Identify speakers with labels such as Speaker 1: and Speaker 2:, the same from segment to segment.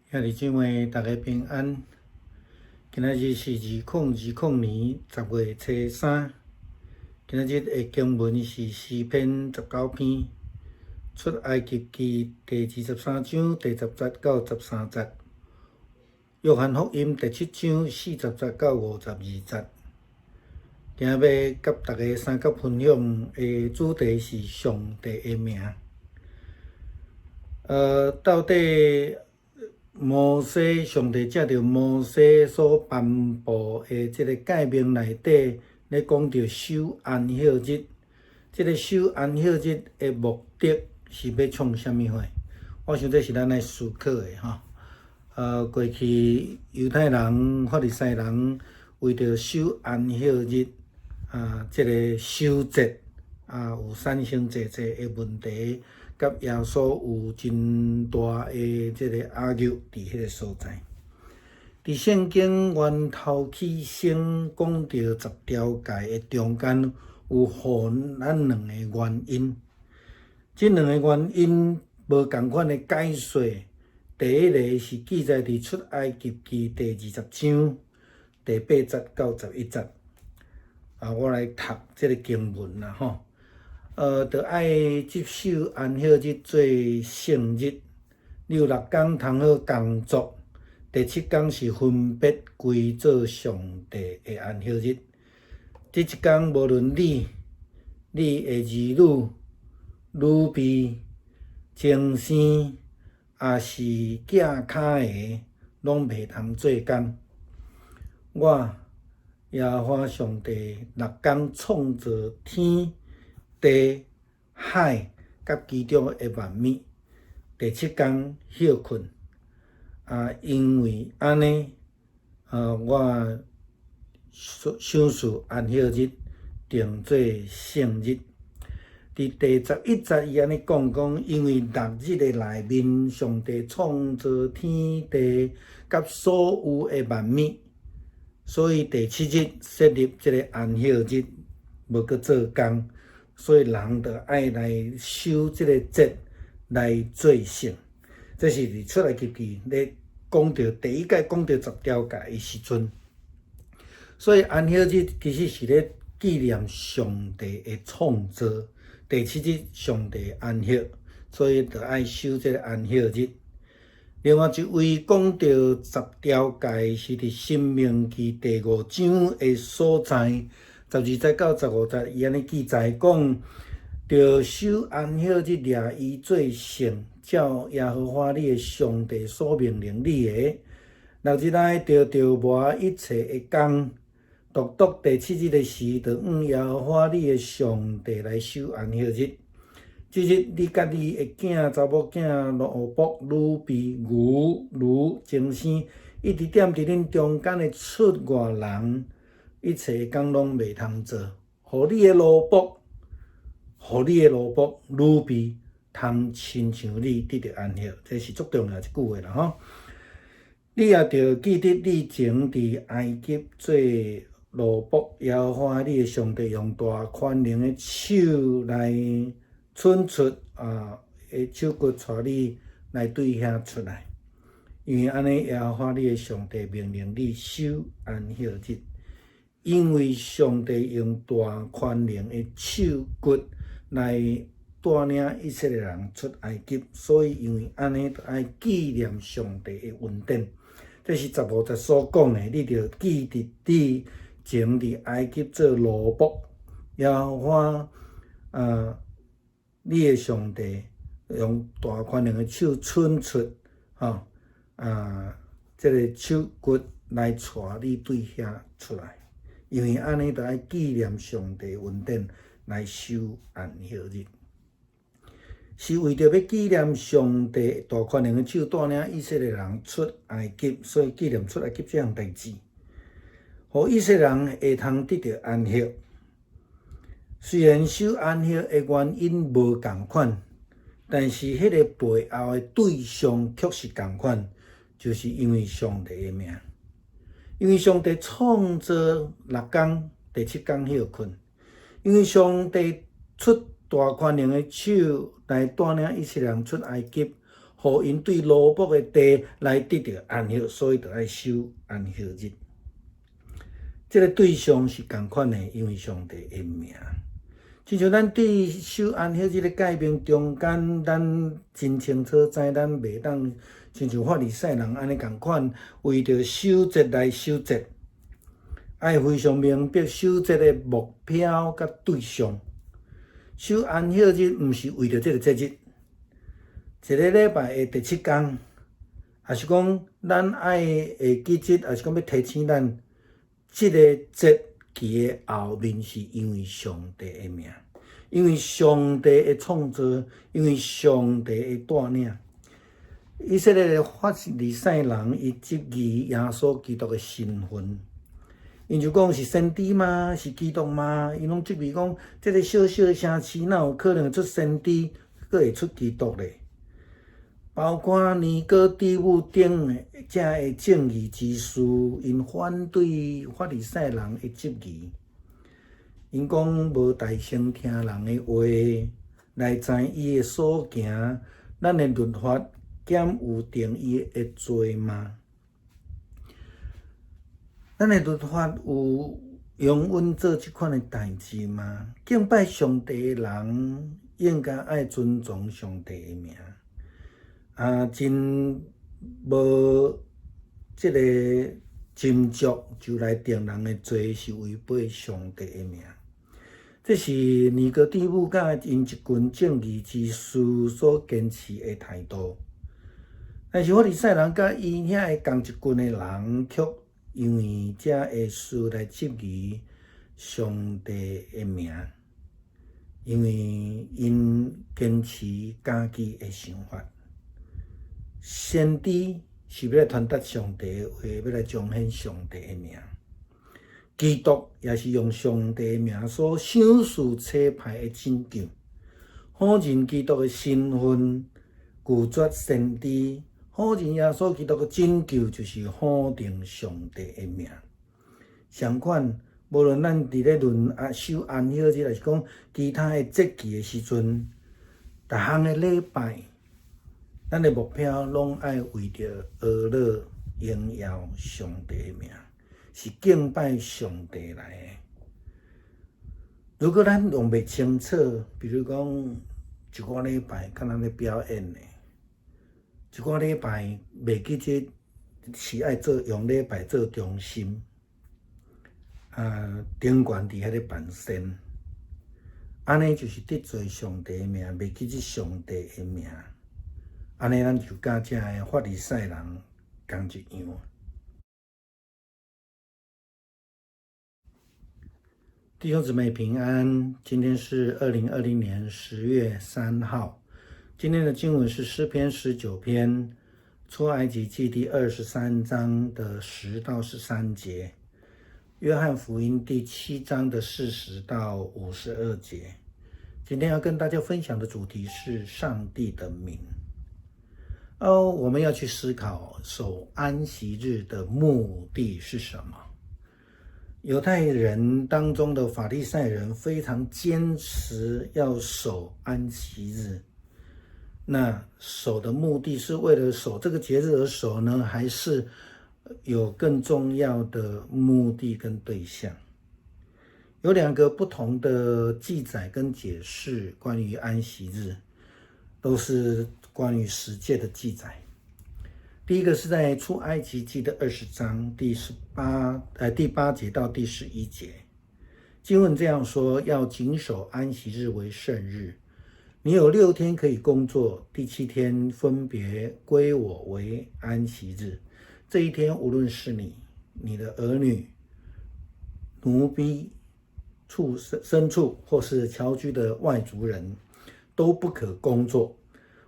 Speaker 1: 兄弟姊妹，大家平安。今仔日是2020年10月初三。今仔日的經文是詩篇19篇，出埃及記第23章第10節到13節，約翰福音第7章40節到52節。今仔欲佮大家相佮分享的主題是上帝的名。到底摩西，上帝藉著摩西所頒布的這個誡命內底，咧講著守安息日，這個守安息日的目的是欲創啥物貨？我想這是咱愛思考的吼。過去猶太人、法利賽人為著守安息日啊，這個守節啊，有產生濟濟的問題，佮耶穌有真大的這個拗撬佇彼個所在。佇聖經源頭起先講著十條誡的中間，有予咱兩個原因。這兩個原因無仝款的解說。第一個是記載佇出埃及記第20章第8節到11節。啊，我來讀這個經文啦吼。著愛執守安息日做聖日，你有六工通好工作，第七工是分別歸做上帝的安息日。這一工無論你、你的兒女、女婢、親生，抑是寄跤的，攏袂通做工。我耶和華上帝六工創造天地海佮其中的萬物，第七工歇睏。啊，因為按呢，我賞賜安息日，定做聖日。佇第11節，伊按呢講講，因為六日的內面，上帝創造天地佮所有的萬物，所以第七日設立這個安息日，無閣做工，所以人就愛來守這個節來做聖。這是佇出埃及記咧講著第一擺講著十條誡的時陣，所以安息日其實是咧紀念上帝的創造。第七日上帝安息，所以就愛守這個安息日。另外一位講著十條誡是佇申命記第五章的所在，12節到15節，伊按呢記載講，著守安息日，掠伊做聖，照耶和華你的上帝所命令你的。六日內著著磨一切的工，獨獨第七日的時，著向耶和華你的上帝來守安息日。這日你佮你的囝、查某囝、奴僕、女婢、牛、驢、牲牲，一直踮佇恁中間的出外人，一切工攏袂通做。予你的奴僕，予你的奴僕、女婢通親像你得著安息，這是足重要一句話啦吼。你也著記得你前佇埃及做奴僕，耶和華你的上帝用大權能的手來伸出啊，的手骨帶你來對遐出來。因為按呢，耶和華你的上帝命令你守安息日，因為上帝用大權能的手骨來帶領以色列人出埃及，所以因為按呢，著愛紀念上帝的恩典。這是15節所講的，你著記得你前佇埃及做奴僕，耶和華啊，你的上帝用大權能的手伸出，吼啊，這個手骨來帶你對遐出來，因為按呢，著愛紀念上帝恩典來守安息日，是為著欲紀念上帝大權能的手帶領以色列人出埃及，所以紀念出埃及這項代誌，予以色列人會通得著安息。雖然守安息的原因無仝款，但是彼個背後的對象卻是仝款，就是因為上帝的名。因為上帝創造六工，第七工歇睏。因為上帝出大權能的手來帶領以色列人出埃及，予𪜶對奴僕的地來得著安息，所以著愛守安息日。這个對象是仝款的，因為上帝的名。親像咱佇守安息日的誡命中間，咱真清楚知咱袂當親像法利賽人按呢仝款，為著守節來守節，愛非常明白守節的目標佮對象。守安息日毋是為著這个節日，一个禮拜的第七工，抑是講咱愛會記得，抑是講欲提醒咱，這个節期的後面是因為上帝的名，因為上帝的創造，因為上帝的帶領。以色列的法利賽人伊質疑耶穌基督的身份，𪜶就講是先知嗎？是基督嗎？𪜶攏質疑講，這个小小的城市哪有可能出先知，閣會出基督咧？包括尼哥底母等的遮的正義之士，𪜶反對法利賽人的質疑，𪜶講無大聲聽人的話，來知伊的所行，咱的律法敢有定伊的罪嗎？咱的律法有容阮做這款的代誌嗎？敬拜上帝的人應該愛尊重上帝的名。啊，真無這个斟酌就來定人的罪，是違背上帝的名。這是尼哥底母佮𪜶一群正義之士所堅持的態度。但是法利賽人佮伊遐个仝一群的人，卻因為這个事來質疑上帝的名，因為𪜶堅持家己的想法。先知是欲來傳達上帝的話，欲來彰顯上帝的名。基督也是用上帝的名所賞賜差派的拯救。否認基督的身份，拒絕先知，否認耶穌基督的拯救，就是否定上帝的名。相款，無論咱佇咧論啊守安息日，抑是講其他的節期的時陣，逐項的禮拜，咱的目標攏愛為著呵咾榮耀上帝的名，是敬拜上帝來的。如果咱弄袂清楚，比如講一寡禮拜敢若咧表演的，一寡禮拜袂記得是愛做用禮拜做中心，啊，頂懸佇遐咧辦仙，按呢就是得罪上帝的名，袂記得上帝的名。按呢，咱就佮遮个法利賽人仝一樣。弟兄姊妹平安，今天是2020年10月3號。今天的經文是詩篇19篇，出埃及記第23章的10到13節，約翰福音第7章的40到52節。今天要跟大家分享的主題是上帝的名。哦，我們要去思考守安息日的目的是什麼？猶太人當中的法利賽人非常堅持要守安息日。那守的目的是為了守這個節日而守呢，還是有更重要的目的跟對象？有兩個不同的記載跟解釋關於安息日，都是關於十誡的記載。第一個是在出埃及記的20章第8節到第11節，經文這樣說：要謹守安息日為聖日，你有6天可以工作，第七天分別歸我為安息日。這一天，無論是你、你的兒女、奴婢、畜牲、牲畜，或是僑居的外族人，都不可工作。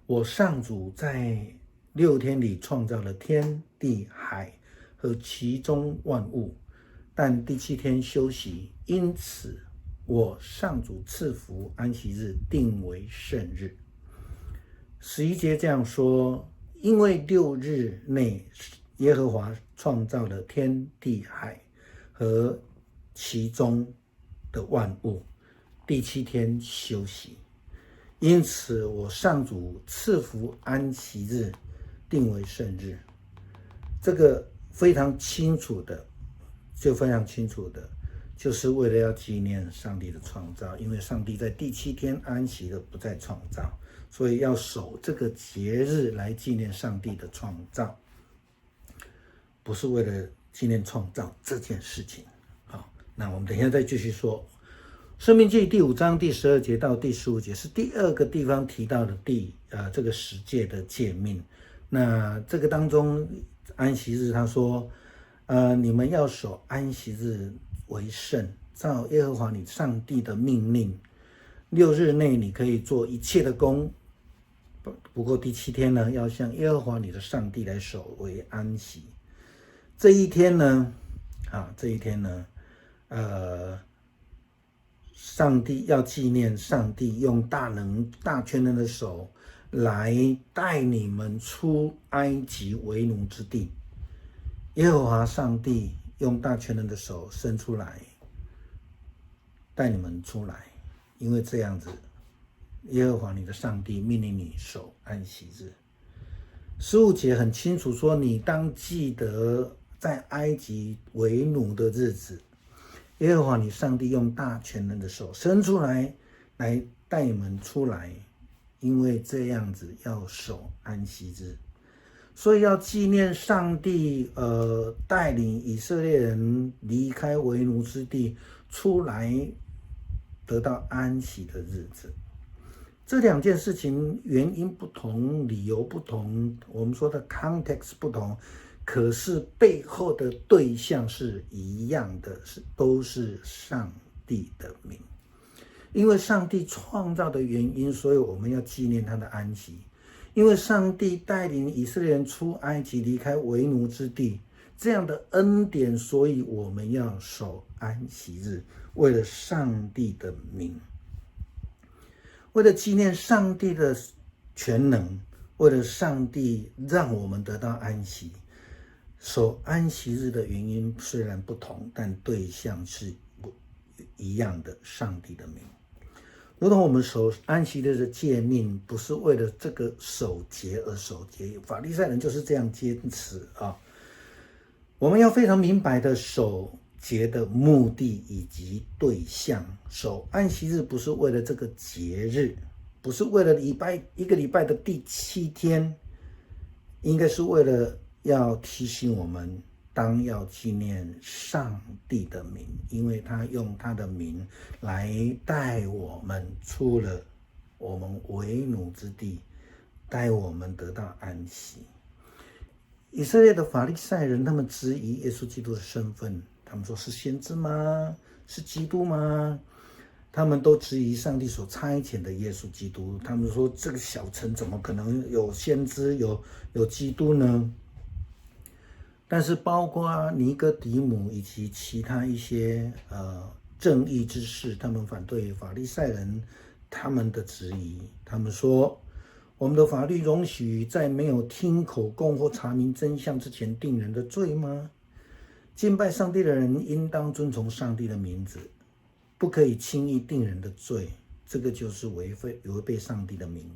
Speaker 1: 我上主在6天裡創造了天地海和其中萬物，但第七天休息，因此我上主賜福安息日，定為聖日。11節這樣說：因為6日內耶和華創造了天地海和其中的萬物，第七天休息。因此我上主賜福安息日，定為聖日。這個非常清楚的，就非常清楚的，就是為了要紀念上帝的創造，因為上帝在第七天安息了，不再創造，所以要守這個節日來紀念上帝的創造，不是為了紀念創造這件事情。好，那我們等一下再繼續說。申命記第五章第12節到第15節是第二個地方提到的這個十誡的誡命。那這個當中安息日，他說，你們要守安息日為聖，照耶和華你上帝的命令。6日內你可以做一切的工，不過第七天呢，要向耶和華你的上帝來守為安息。這一天呢，啊，這一天呢，上帝要紀念上帝用大能大權能的手來帶你們出埃及為奴之地。耶和華上帝用大權能的手伸出來，帶你們出來，因為這樣子，耶和華你的上帝命令你守安息日。15節很清楚說，你當記得在埃及為奴的日子，耶和華你上帝用大權能的手伸出來，來帶你們出來，因為這樣子要守安息日，所以要紀念上帝，帶領以色列人離開為奴之地，出來得到安息的日子。這兩件事情原因不同，理由不同，我們說的 context 不同，可是背後的對象是一樣的，是都是上帝的名。因為上帝創造的原因，所以我們要紀念他的安息。因為上帝帶領以色列人出埃及，離開為奴之地，這樣的恩典，所以我們要守安息日，為了上帝的名，為了紀念上帝的全能，為了上帝讓我們得到安息。守安息日的原因雖然不同，但對象是一樣的，上帝的名。如同我們守安息日的誡命，不是為了這個守節而守節，法利賽人就是這樣堅持啊。我們要非常明白的守節的目的以及對象。守安息日不是為了這個節日，不是為了一個禮拜的第七天，應該是為了要提醒我們，當要紀念上帝的名，因為他用他的名來帶我們出了我們為奴之地，帶我們得到安息。以色列的法利賽人，他們質疑耶穌基督的身份，他們說是先知嗎？是基督嗎？他們都質疑上帝所差遣的耶穌基督。他們說這個小城怎麼可能有先知、有基督呢？但是，包括尼哥底母以及其他一些正義之士，他們反對法利賽人他們的質疑。他們說，我們的法律容許在沒有聽口供或查明真相之前定人的罪嗎？敬拜上帝的人應當尊崇上帝的名字，不可以輕易定人的罪。這個就是違背上帝的名。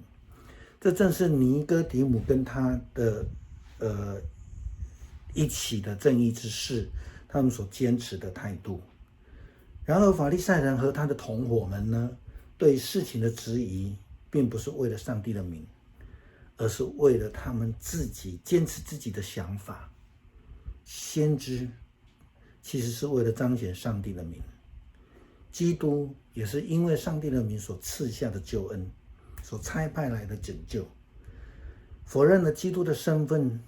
Speaker 1: 這正是尼哥底母跟他的一起的正義之士，他們所堅持的態度。然而，法利賽人和他的同夥們呢，對事情的質疑，並不是為了上帝的名，而是為了他們自己堅持自己的想法。先知其實是為了彰顯上帝的名，基督也是因為上帝的名所賜下的救恩，所差派來的拯救。否認了基督的身份，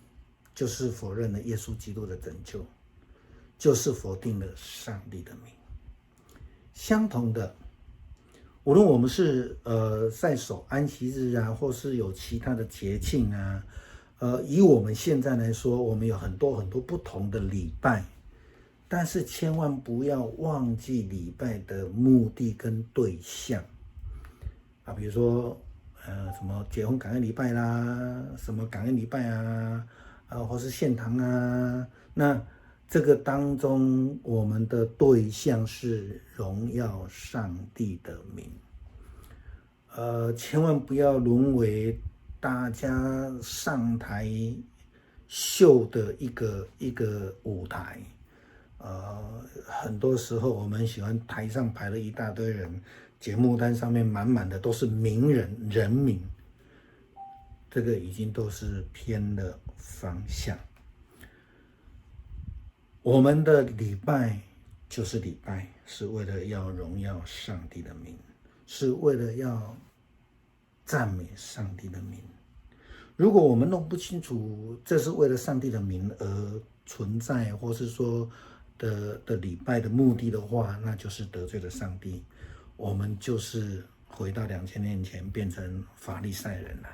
Speaker 1: 就是否認了耶穌基督的拯救，就是否定了上帝的名。相同的，無論我們是在守安息日啊，或是有其他的節慶啊，以我們現在來說，我們有很多很多不同的禮拜，但是千萬不要忘記禮拜的目的跟對象啊，比如說什麼結婚感恩禮拜啦，什麼感恩禮拜啊。啊，或是獻堂啊，那這個當中，我們的對象是榮耀上帝的名。千萬不要淪為大家上台秀的一個一個舞台。很多時候我們喜歡台上排了一大堆人，節目單上面滿滿的都是名人人名，這個已經都是偏了方向。我們的禮拜就是禮拜，是為了要榮耀上帝的名，是為了要讚美上帝的名。如果我們弄不清楚這是為了上帝的名而存在，或是說的禮拜的目的的話，那就是得罪了上帝。我們就是回到2000年前，變成法利賽人了。